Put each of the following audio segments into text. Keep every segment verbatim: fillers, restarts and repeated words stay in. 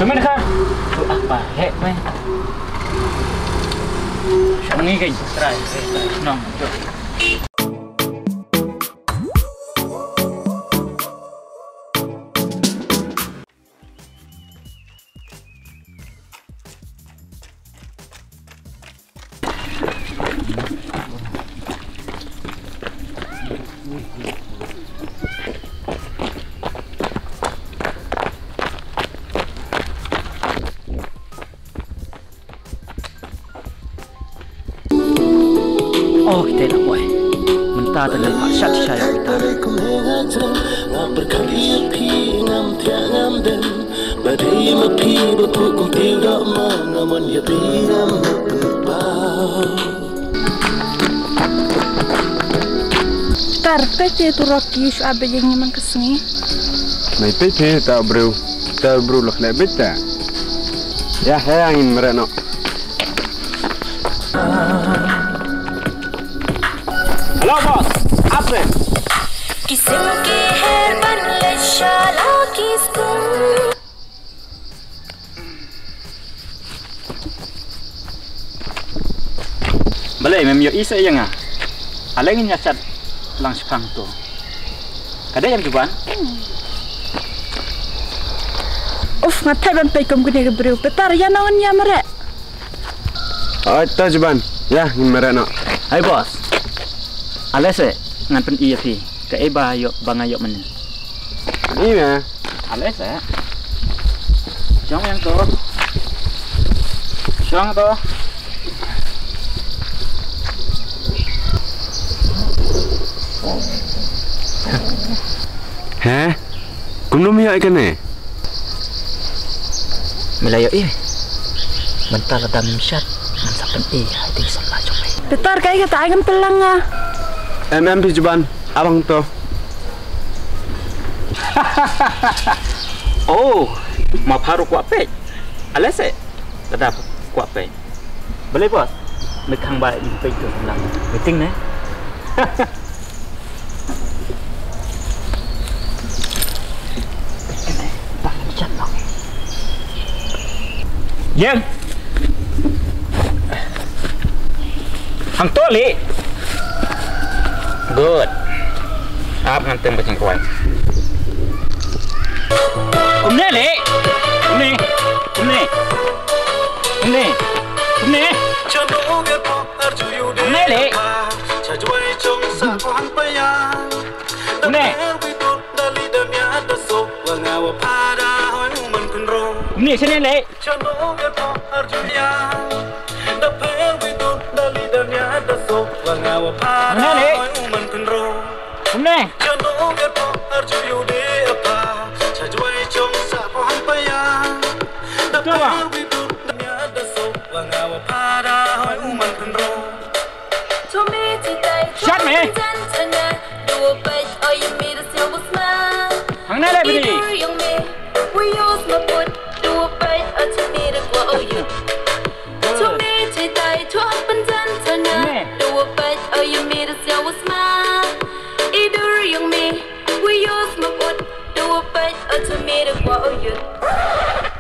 Temen ka. Tu apa hek me? Shong ni kan. Try, try, try. Nong. Oh, kita nak buai. Mentah tengah pak shat shai kita. Ngam berkali phi ngam tiak ngam dem. Ba dei ma phi ba phu kum phi dok ma nga mon ïa phi ngam hok pynpaw. Tar, peit te tu Rocky shu ap beit ïa ngi man ka sngi. Mai peit te ta briew, ta briew lak leh beit ta. Ïa, ïa, ngin mareh noh. Hello boss, ap ne. Ki sim ki her ban leit sha la ki skul. Balei mem ïohi sa ïa nga? Ale ngin ïa chat lang shaphang to. Ka dei em Juban? Uf, nga thait ban peit kum kane ka briew. Petar, ïa nong ngin ïa mareh. Oi, to Juban. Ïa, ngin mareh noh. Hai boss. Ale se ngan pyni ïa phi. Kaei ba ïoh ba nga ïoh mynne. Ni me. Ale se. Shong ïa to. Shong to. He? Kumno me ïoh ïa kane? Me la ïohi? Mynta lada mem shad ngan sa pyni ïa i samla jong me. Petar, kaei kata, ai ngam pynlang nga. Em em phi Juban, abang to. Oh, ma pha ruh kwah peit. Ale se lada kwah peit. Balei boss? Me khang ba in peit to samla. Meeting ne? Ïeng. Hangto leh. Good. Ap ngan teng ba jingkwai. Kumne leh. Kumne. Kumne. Kumne. Kumne. Kumne leh. Kumne. Kumne shane leh. Kumne leh. Kumne. Kumne. Shut me. Hangne leh bini. Hangne.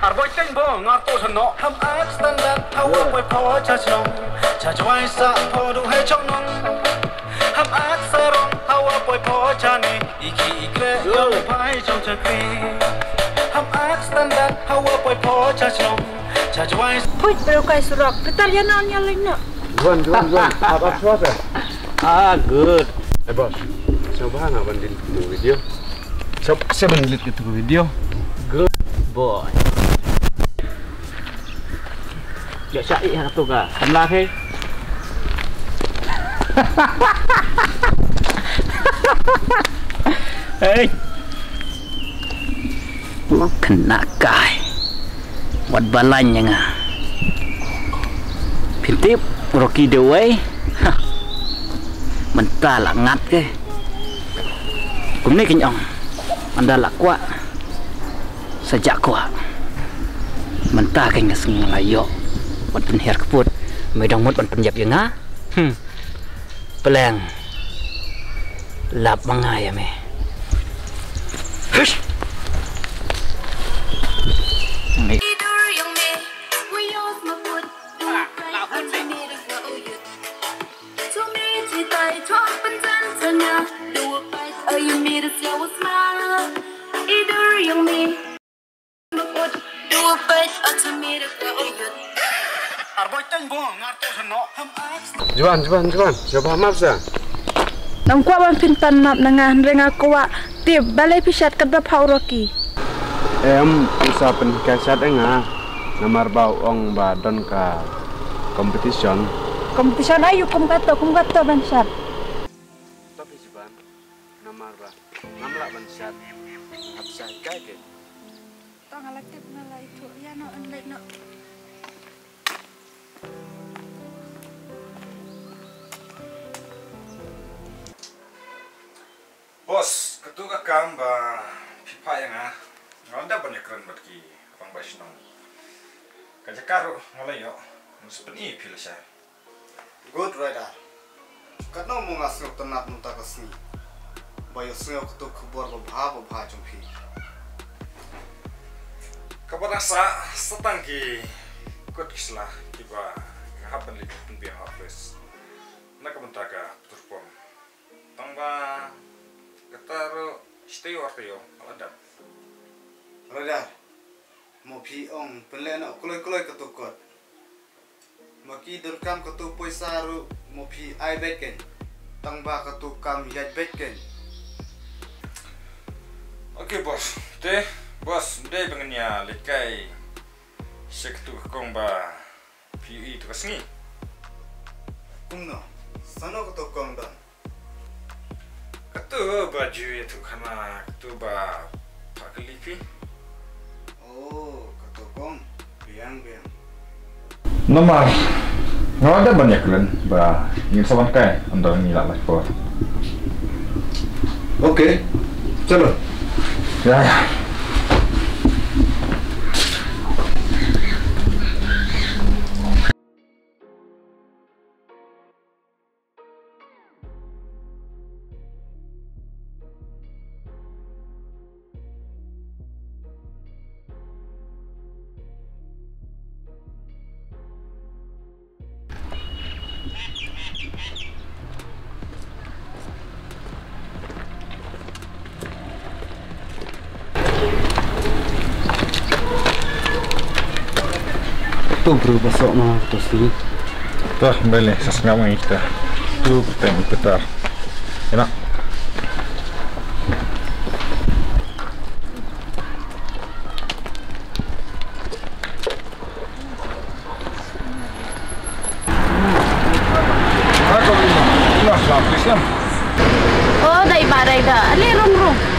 Ar boi teng bo ngar to sano. Ham ak standard hawa poi pho cha shnong. Cha jwai sa pho du hai chong nong. Ham ak sarong hawa poi pho cha ni. Iki ikre yo pai chong cha kri. Ham ak standard hawa poi pho cha shnong. Cha jwai. Poi bro kai surok. Petar ïa na nya leng na. Juan, Juan, Juan. Apa apa sa? Ah, good. Eh boss, coba nggak banding video? Siapa sih ban delete gitu video? Good boy. Ïa sha ïa tu ka. Samla ke. Hey. Kena kai. Wat balang ïa nga. Phin tip Rocky dawei. Ha. Mynta la ngat ke. Kumne kein ong. Ynda la kwah sa jah kwah. Mynta kein nga sngew la ïoh ban pynhiar kput. Me dang mut ban pynïap ïa nga. Hmm. Pleng. Lap ma nga ïa me. Hush. Juan, Juan, Juan, sngewbha map sa. Ngam kwah ban pyntan map na nga, hynrei nga kwah tip balei phi shad katba pha u Rocky. Em, u sa pynhikai shad ïa nga namar ba u ong ba don ka competition. Competition aiu, kum kato, kum kato ban shad? To phi Juan, namar ba ngam lah ban shad, hap sa hikai ke. To nga la tip, nga la ithuh ïa no, yn leit noh. Boss, kato ka kam ba phi phah ïa nga, nga la dep ban ïakren bad ki rangbah shnong. Ka jaka ruh nga la ïoh, nga sa pyni phi lashai. Good rider. Katno mo nga sngewtynnat mynta ka sngi ba ïohsngew kato khubor babha babha jong phi. Kaba dang sah, sa tang ki kot ki sla kiba nga hap ban leit pynbiang ha office na ka bynta ka petrol pump. Tang ba kata ruh shi taïew ar taïew nga la dep. Rider, mo phi ong pynleh noh kloi kloi kato kot. Ma ki donkam kato poisa ruh mo phi ai beit kein. Tang ba kato kam ïaid beit kein. Okay boss, te boss, ym dei ba ngin ïa leit kai sha kato ka kong ba phi ïohi to ka sngi. Kumno? Sano kato kong don? Kato ba ju ïathuh khana, kato ba phah kylli phi. Oh, kato kong. Biang, biang. Namar nga la dep ban ïakren ba ngin sa wan kai ynda ngi lah lait por. Okay. Chalo. Ïa, ïa. To bro, ba soh ma to si. To bele, sa sngap ngi kita. Tu perteng petar. Enak. Oh, dai ba dai da. Ale rung rung.